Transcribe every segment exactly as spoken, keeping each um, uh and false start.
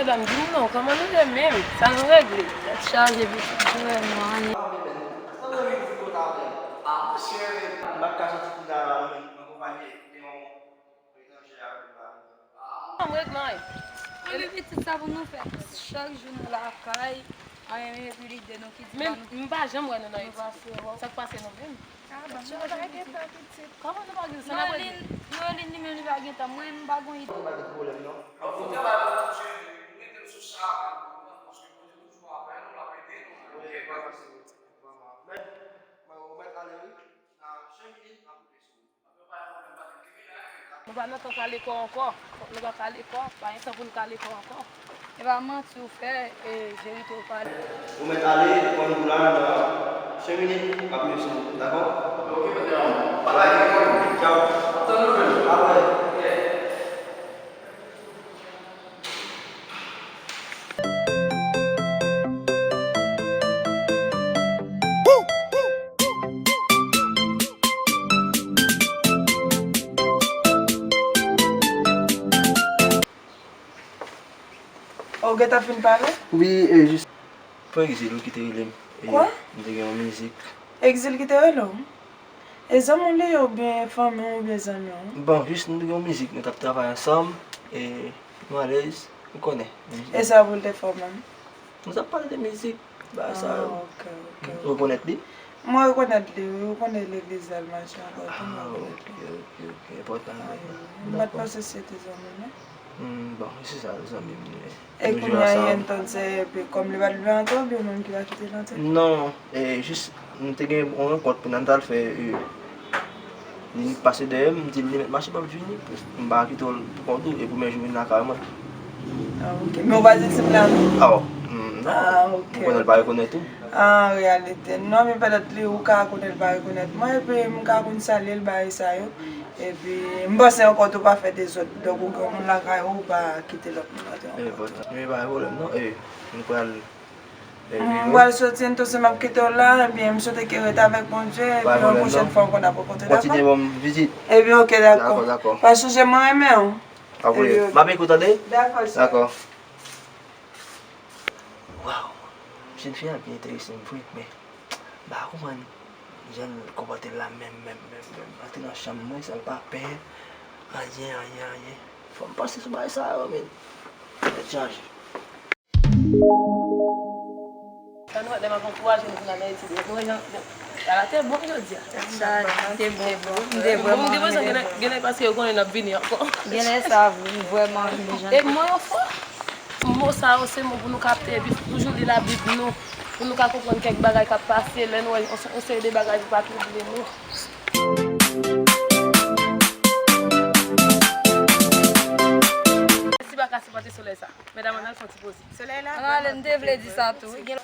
Medam, di m non, kòman nou ye menm? Sa nou regle? Tèt chaje, pitit, vrèman, anyen. Sa nou regle di konn avè? Ah, monchè, m pa ka soti pou ta menm, mwen konpanye de yon etranjè avè m la. Mwen regle anyen. Epi pitit sa pou nou fè. Chak jou nou lakay, anyen epi lide nou ki di men, m pa janm wè nou nan etid. Sa k pase nou menm? Ah, ban m Sa pa gen tan, pitit. Kòman nou pa gen tan? Noelin, Noelin li menm li pa gen tan. Mwen, m pa gon ide. Mwen pa gen pwoblèm, non. Fò travay pou Bondye, nou rete sou sa, paske Bondye toujou avè nou, l ap ede nou. Wi, vrèman, se vrèman. Men, mwen, ou mèt ale, wi. Nan chen minit, m ap rive sou ou. Nou pa nan tan kale kò ankò. Fòk nou pa kale kò. Pa gen tan pou n kale kò ankò. E pa manti ou fè, e verite ou pale. Ou mèt ale, pran nou la, nan chen minit, m ap rive sou ou, dakò? Ok, patnè. Bagay ki konn. Tchaw. Tann nouvèl. Apre. Ou gentan fin pale? Wi, e, jis pou Exil ki te rele m. E, Kwa? M te gen yon mizik. Exil ki te rele w? E zanmi w li ye oubyen fanmi w oubyen zanmi w? Bon, jis nou te gen yon mizik, nou t ap travay ansanm, e nou alèz, ou konnen. E sa pou l te fè w menm? Nou t ap pale de mizik, bagay sa yo. Ah, ok, ok, Ou ok. rekonèt li? Mwen rekonèt li, wi, ou konnen legliz la l mache ankò tou, mwen Ah, rekonèt ok, li. ok, ok, ok, enpòtan. Ah, wi. M pa t panse se te zanmi w, non. Hmm, bon, se sa, zanmi m li ye. E Nou jwe kounye a, ansanm. Yenton, se epi kòm li pa t vle antre oubyen ou menm ki pa kite l antre? Non, e jis, nou te gen yon rankont pou n al fè, e, li pase dèyè m, m di l li mèt mache, m ap vini. M pa kite l pou kont ou, e premye jou vin lakay mwen. Ah, ok. Men ou pa di tip la, non? Ah, oh, mm, non. Ah, ok, M konnen l pa ok. rekonèt ou. An reyalite, non, men petèt li, ou ka konnen l pa rekonèt mwen, epi m ka konn salye l, bagay sa yo. Epi, m panse ankò tou pa fè dezòd. Donk, ou gen yon moun lakay ou, ou pa kite lòt moun antre ankò tou. E, pa gen pwoblèm, non. E, nou pral, e, M pral soti, Yenton, se m ap kite w la, ebyen, m swete ke w rete avèk Bondye, epi yon pwochèn fwa ankò n ap rankontre, dakò? Kontinye ban m vizit. Ebyen, ok, dakò. Dakò, dakò. Pa sonje, mwen renmen w. Pa vre. Ebyen, ok. M ap ekri w tande? Dakò, cheri. Dakò. Waw! Jèn fi a byen enterese m vre, men m pa konprann jan l konpòte l la menm, menm, menm, menm. Antre nan chanm mwen san l pa pè, anyen, anyen, anyen. Fò m panse sou bagay sa yo, men. Tèt chaje. Sa nou wè, lè m ap ankouraje nou pou n al nan etid yo. Nou wè jan, jan, bagay la te bon jodi a. Sa te bon, bon. M te Bon, m vrèman gen enpwesan gen, gen paske yo konnen n ap vini ankò. Gen lè sa, vrèman, gen jan. E mwen yo fò. Mo sa yo se mo pou nou kapte, epi toujou li Labib nou, pou nou ka konprann kèk bagay k ap pase, lè nou wè yon, yon seri de bagay pou pa twouble nou. Si pa ka sipòte solèy sa. Medam, ann al fè yon ti poze. Solèy la Ann ale, m te vle di sa tou. Gen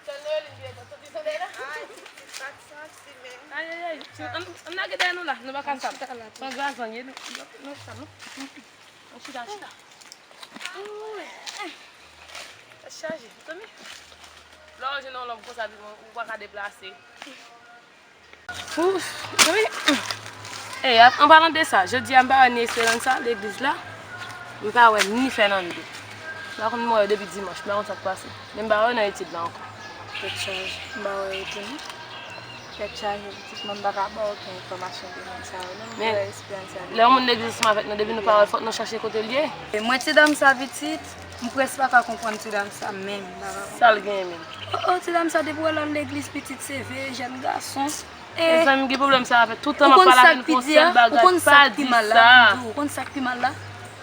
Tèl Noelin byen, tèl soti solèy la. Ay, pitit, pa t santi menm. Ay, ay, ay. Ann, ann lage dèyè nou la, nou pa ka sa. Ann chita la, pran gazon, ye nou, nou, nou sa, non? Ann chita, chita. Ooh. Tèt chaje, tande? Lè w jwenn yon lòm konsa, ou pa ka deplase. Ouf, wi. E, an palan de sa, jodi a m pa wè ni Esperanza, legliz la, m pa wè ni Fernando. M pa konn mwen yo depi dimanch, m pa konn sa k pase. Men m pa wè yo nan etid la ankò. Tèt chaje, m pa wè yo tou non. Tèt chaje, pitit mwen, m pa ka ba w okenn enfòmasyon de moun sa yo non. Men, lè yon moun legliz ansanm avèk nou, depi nou pa wè l, fòk nou chache kote l ye. E mwen, ti dam sa, pitit, m prèske pa ka konprann ti dam sa menm, m pa ka konprann. Sa l genyen menm? Oh, oh, ti dam sa, depi w wè l al legliz, pitit, se veye jèn gason. E zanmi m gen pwoblèm sa avè l. Tout tan m ap pale avè l, pou yon sèl bagay, pa di sa. Ou konn sa k pi mal la?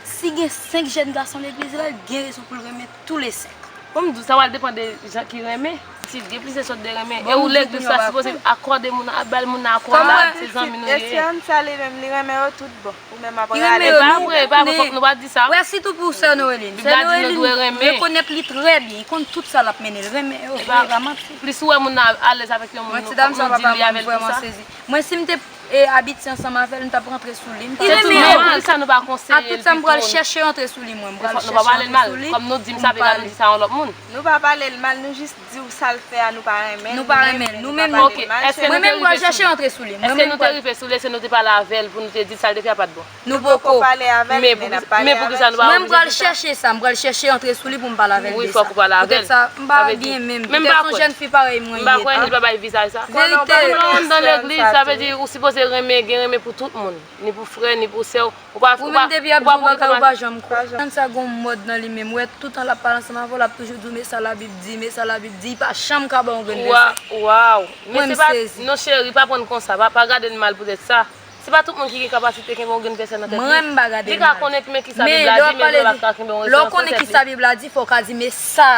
Si gen senk jèn gason legliz la, l gen rezon pou l renmen tou le senk. Bon, m di w, sa pral depann de jan ki renmen. Si gen plizyè sòt de renmen. E ou legliz la sipoze akòde moun nan, ap bay moun nan akòlad, se zanmi nou ye. Esperanza li menm, li renmen yo tout bon. Ou menm ap rale. E pa vre, e pa vre, fòk nou pa di sa. Wè, sitou pou sè Noelin. Bib la di nou dwe renmen. Rekonèt li trè byen, li konn tout sa l ap mennen, l renmen yo vre, e pa manti. Plis ou wè moun nan alèz avèk yon moun, fòk nou di li avè l konsa. Mwen, si m te e abitye ansanm avè l, m t ap rantre sou li. M t ap Se tou nòmal, poukisa nou pa konseye l pito? A tout sa, m pral chèche rantre sou li, mwen. M pral chèche rantre sou li. Kòm nou di m sa, vle di nou di sa yon lòt moun. Nou pa pale l mal, nou jis di w sa l fè a, nou pa renmen l. Nou pa renmen l. Nou menm, nou pa pale l mal. Mwen menm, m pral chèche rantre sou li. Èske nou te rive sou li, èske nou te pale avè l pou nou te di l sa l te fè a pa t bon? Nou poko pale avè l, men n ap pale avè l. Men poukisa nou pa oblije di sa? Mwen, m pral chèche sa, m pral chèche rantre sou li pou m pale avè l de sa. Wi, fòk ou pale avè l. Poutèt sa, m pa byen menm. Poutèt se yon jèn fi parèy mwen ye. M pa kwè li pa bay vi sa. Verite. Lè w nan yon dèyèg li, sa vle di ou sipoze renmen, gen renmen pou tout moun. Ni pou frè, ni pou sè w. Ou pa, ou pa, ou pa pou tout moun. Ou menm depi y ap di yon bagay, ou pa janm kwè. Tande sa gon mòd nan li menm. Ou wè, toutan l ap pale ansanm avè w, l ap toujou di w, men sa Labib di, men sa Labib di, li pa janm ka ba w yon grenn vèsè. Wa-, waw. Men se pa, non cheri, pa pran l konsa, pa, pa gade l mal poutèt sa. Se pa tout moun ki gen kapasite kenbe yon grenn vèsè nan tèt li. Mwen, m pa gade l mal. Li ka konnen men kisa Bib la di, men li pa ka kenbe yon referans nan tèt li. Lè w konnen kisa Bib la di, fò w ka di, men sa,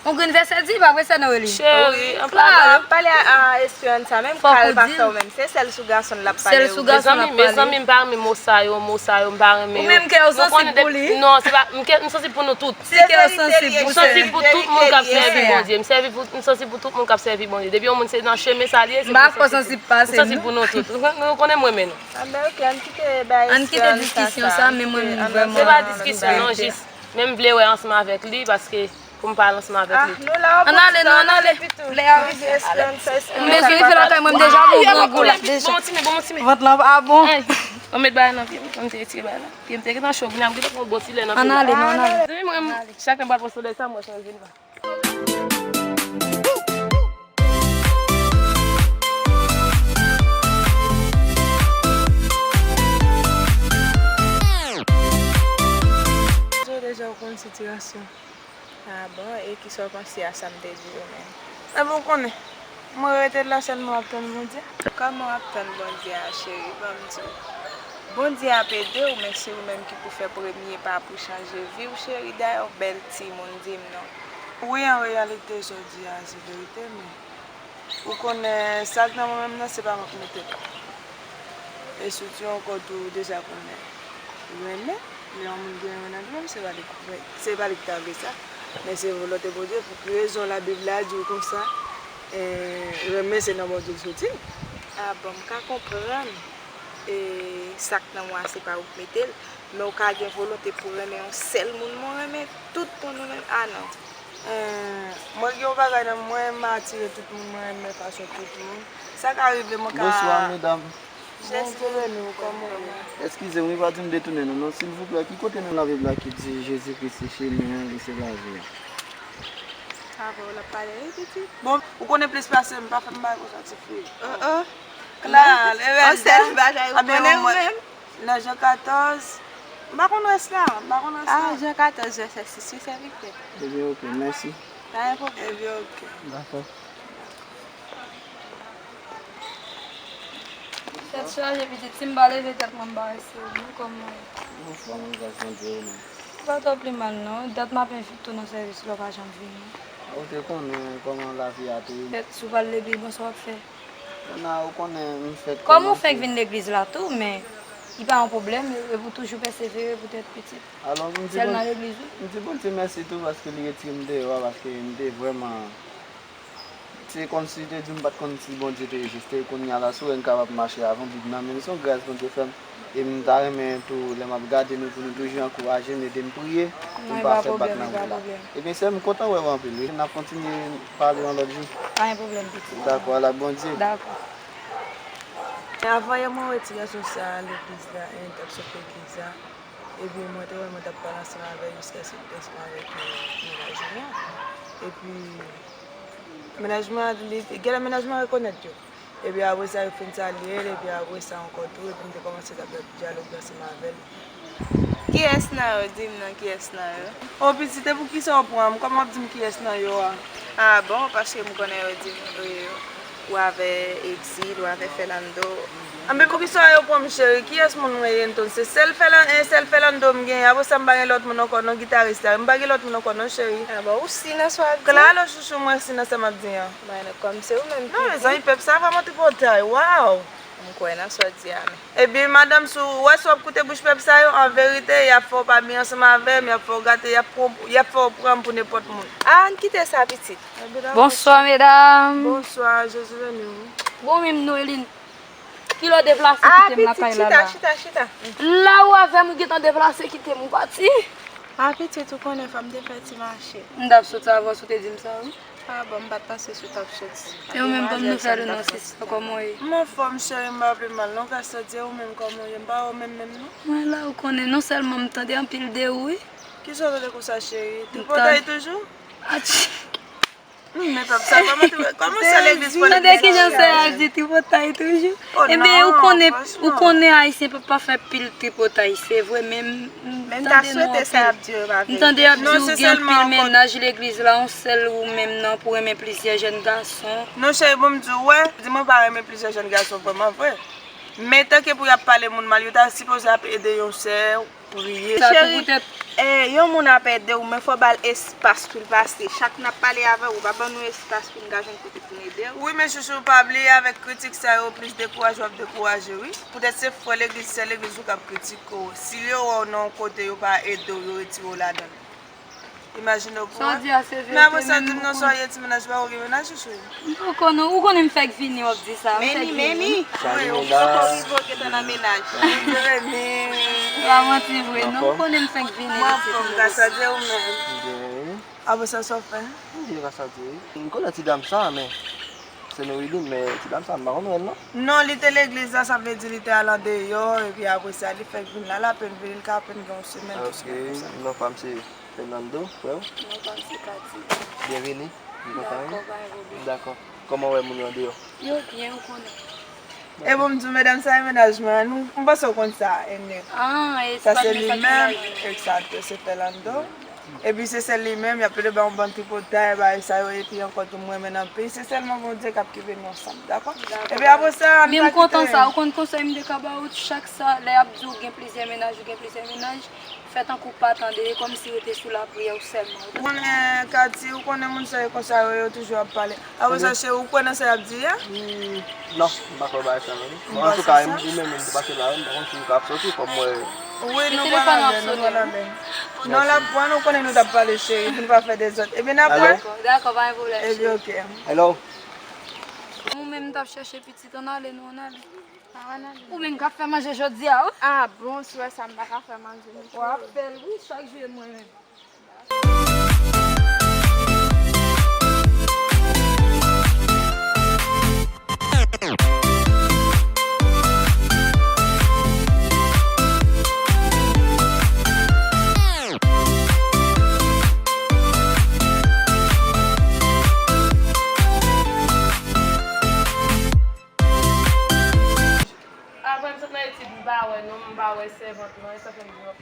yon grenn vèsè di, pa vre, sè Noeli? Cheri, anpil. Klaro. Ap pale a, a Esperanza menm, ka l pa fè w menm. Se sèl sou gason l ap pale. Sèl sou gason l ap pale. Mezanmi, mezanmi, m pa renmen mo sa yo, mo sa yo, m pa renmen yo. Ou menm kè w sansib pou li? Non, se pa, m kè, m sansib pou nou tout. Si kè w sansib pou, m sansib pou tout moun k ap sèvi Bondye. M sèvi pou, m sansib pou tout moun k ap sèvi Bondye. Depi yon moun se nan chemen sa li ye, se pou m sansib pou, m sansib pou nou tout. Nou, nou konnen m renmen nou. A, ben, ok, ann kite bay Esperanza sa. Ann kite diskisyon sa, men mwen, m vrèman. Se pa diskisyon, non, jis, men m vle wè ansanm avèk li, paske pou m pale ansanm avèk li. Ann ale, non, ann ale. Lè a rive. M bezwen rive lakay mwen, m deja gon grangou la, deja. Bon, timoun, bon, timoun. Vant lan pa bon. Ay, mwen met bagay nan pye m, mwen te retire bagay la. Pye m te gentan cho, kounye a m gentan pran bon ti lè nan pye m. Ann ale, non, ann ale. Zanmi mwen, chak lè m pral pran solèy sa, mwen chanje li pa. Deja w konn sitiyasyon. Ah bon, e kisa w panse a sa m te di yo menm? Ebyen, w konnen, mwen rete la sèlman m ap tann Bondye. Kòman w ap tann Bondye a, cheri? Ban m di w. Bondye ap ede w, men se ou menm ki pou fè premye pa pou chanje vi w, cheri. Dayè, w bèl timoun, di m non. Wi, an reyalite, sa w di a, se verite, men ou konnen sa k nan mwen menm nan, se pa mwen k mete l. E sitou ankò tou, ou deja konnen. Renmen, lè yon moun gen renmen nan li menm, se pa li k vle, se pa li k ta vle sa. Men se volonte Bondye, pou ki rezon Labib la di w konsa, eh, renmen se nan Bondye l soti. Ah bon, m ka konprann, eh, sa k nan mwen an, se pa ou k mete l, men w ka gen volonte pou renmen yon sèl moun, men w renmen tout moun ou renmen, ah non. Eh, mwen gen yon bagay nan mwen, m atire tout moun, mwen renmen fason tout moun. Sa ka rive, mwen ka... Bonswa, medam. Bondye beni w, kòman w ye? Eskize m, wi, pa di m detounen nou, non, silvouplè, ki kote nan Labib la ki di Jezi Kris se chemen an, li se lavi a? Avè w l ap pale, wi, pitit. Bon, ou konnen plis pase m, pa fè m bagay konsa, tifi. Oh, oh. Kla, Evelda. Yon sèl bagay ou konnen ou menm? Nan Jan katòz, m pa konn rès la, m pa konn rès la. Ah, Jan katòz, vèsè sis, wi, sèvitè. Ebyen, ok, mèsi. Pa gen pwoblèm. Ebyen, ok. Dakò. Tèt chaje, pitit. Si m pa leve tèt mwen, m pa rese non, kòman? Anfòm, gras Bondye, ou menm? Ou pa twò pi mal, non. Dat m ap envite w nan sèvis la, ou pa janm vini. Ou te konnen kòman lavi a te ye. Tèt, si w pa leve, bon, sa w ap fè? Kounya, ou konnen m fèt kòman. Kòm ou fèk vin legliz la tou, men li pa yon pwoblèm, e pou toujou pèsevere poutèt pitit. Alò, m di Bondye, m di Bondye mèsi tou, paske li retire m deyò a, paske m te vrèman, se kòmsi te di m pa t konn si Bondye te egziste. Kounya la, si w wè m kapab mache avè yon Bib nan men m, se yon gras Bondye fè m. E m ta renmen tou, lè m ap gade nou, pou nou toujou ankouraje m, ede m priye, pou m pa fè bak nan wout la. Ebyen, sè m, m kontan wè w anpil, wi. N ap kontinye pale yon lòt jou. Pa gen pwoblèm, pitit. Dakò, al ak Bondye. Dakò. Avan yè, mwen wè ti gason sa a legliz la, e, t ap sot legliz la. Epi mwen te wè mwen t ap pale ansanm avè l jiskaske li te ansanm avèk, e, mennaj mwen an. Epi mennaj mwen an, li, genlè mennaj mwen an rekonèt yo. Epi apre sa, yo fin salye l, epi apre sa ankò tou, epi m te kòmanse t ap fè dyalòg ansanm avè l. Kiyès nan yo? Di m non, kiyès nan yo? O pitit, e poukisa w pran m? Kòman w ap di m kiyès nan yo a? Ah bon, paske m konnen yo di m, e, ou avè Exil, ou avè Fernando. Anben, poukisa yo pran m, cheri? Kiyès moun mwen ye, Nton? Se sèl Fèlan-, e, sèl Fernando m genyen. Apre sa, m pa gen lòt moun ankò non, gitaris la. M pa gen lòt moun ankò non, cheri. Ah bon, ou si nan sa w ap di? Klalo, chouchou, mwen si nan sa m ap di an. Mwen, kòm se ou menm ki di. Non, mezanmi, pèp sa vrèman tripotay, waw! M kwè nan sa w di a, men. Ebyen, madanm, si w wè si w ap koute bouch pèp sa yo, an verite, y ap fè w pa byen ansanm avè m, y ap fè w gate, y ap pran, y ap fè w pran m pou nenpòt moun. Ah, ann kite sa, pitit. Bonswa, medam. Bonswa, Jezi beni w. Bon, menm Noelin. Kilè w deplase kite m lakay la la? Chita, chita, chita. La ou avè m, ou gentan deplase kite m, ou pati. A pitit, ou konnen fò m te fè ti mache. M t ap sot sa avan si w te di m sa, wi. A bon, m pa t panse si w t ap soti. E ou menm, ban m nouvèl ou non, sista, kòman w ye? M anfòm, cheri, m pa pi mal non, gras a Dye. Ou menm, kòman w ye? M pa wè w menm menm non. Mwen la, ou konnen, non sèlman m tande anpil de ou, wi. Kisa w tande konsa, cheri? Tripotay toujou? Atchi. Men pèp sa, kòman, kòman sè legliz fò legliz? Tande kijan sè a di tripotay toujou. Ebyen, ou konnen, ou konnen Ayisyen pa, pa fè pil tripotay, se vre, men m tande nou anpil. M tande y ap di ou gen anpil mennaj legliz la, yon sèl ou menm nan pou renmen plizyè jèn gason. Non, cheri, bon, m di w, wè, di mwen pa renmen plizyè jèn gason vrèman vre. Men tanke pou y ap pale moun mal, yo ta sipoze ap ede yon sè, priye. Cheri, e, yon moun ap ede w, men fò ba l espas pou l pase. Chak n ap pale avè w, ou pa ban nou espas pou n ka jwenn kote pou n ede w. Wi, men chouchou, pa bliye avèk kritik sa yo, plis dekouraje w ap dekouraje, wi. Poutèt se frè legliz, sè legliz ou k ap kritike w. Si yo wè w nan yon kote, yo pa ede w, yo retire w ladan l. Imajine w pou wè. Sa w di a se verite menm, ou konnen. Men apre sa, di m non, sa w ye ti mennaj pa ou gen mennaj, chouchou? Ou konnen, ou konnen m fèk vini, w ap di sa, m fèk vini. Meni, meni. Wi, ou poko rive, w gentan nan mennaj. Meni. Pa manti vre, non, ou konnen m fèk vini. Mwen anfòm, gras a Dye, ou menm? Byen, wi. Apre sa, sa w fè? M byen, gras a Dye, wi. M konnen ti dam sa, men se nou li, men ti dam sa, m pa konnen l, non. Non, li te legliz la, sa vle di li te al andeyò, epi apre sa, li fèk vin la, l apèn vini, li ka apèn gen yon semèn, de semèn konsa. Ok, non pa m se Fernando, frè w? Non, pa m se Cathy. Byenvini, m kontan, wi. Dakò, pa gen pwoblèm. Dakò. Kòman w wè moun yo andeyò? Yo byen, ou konnen. E bon, m di w, medam sa e mennaj mwen an, nou, m panse w konn sa, Ene. Ah, e sa se li menm, egzakto, se Fernando. Epi se sèl li menm, y ap plede bay yon bann tripotay, bagay sa yo, epi ankò tou m renmen l anpil. Se sèlman Bondye k ap kenbe nou ansanm, dakò? Dakò. Epi apre sa, men m kontan sa, ou konn konsèy m te ka ba ou, chak sa, lè y ap di w gen plizyè mennaj, ou gen plizyè mennaj, fè tankou w pa tande, e kòmsi rete sou lapriyè w sèlman. Ou konnen, Cathy, ou konnen moun sa yo konsa yo, yo toujou ap pale. Apre sa, cheri, ou kwè nan sa y ap di a? Hmm, non, m pa kwè bagay sa non. Bon, antouka, ou menm, ou menm, ou pase la, m pa konn si ou ka ap soti, kòm mwen. Wi, nou pral ale, nou pral ale. Non, l ap pran, ou konnen nou t ap pale, cheri, pou n pa fè dezòd. Ebyen, n ap pran. Dakò, dakò, pa gen pwoblèm, cheri. Ebyen, ok. Hello. Ou menm, m t ap chèche pitit, ann ale, non, ann ale. Ou menm k ap fè manje jodi a, wi. Ah bon, si w wè sa, m pa ka fè manje, non. W ap fè l, wi, chak jou e mwen menm. Apre m sot nan etid, m pa wè non, m pa wè sèvant non, e sa fè m dròp.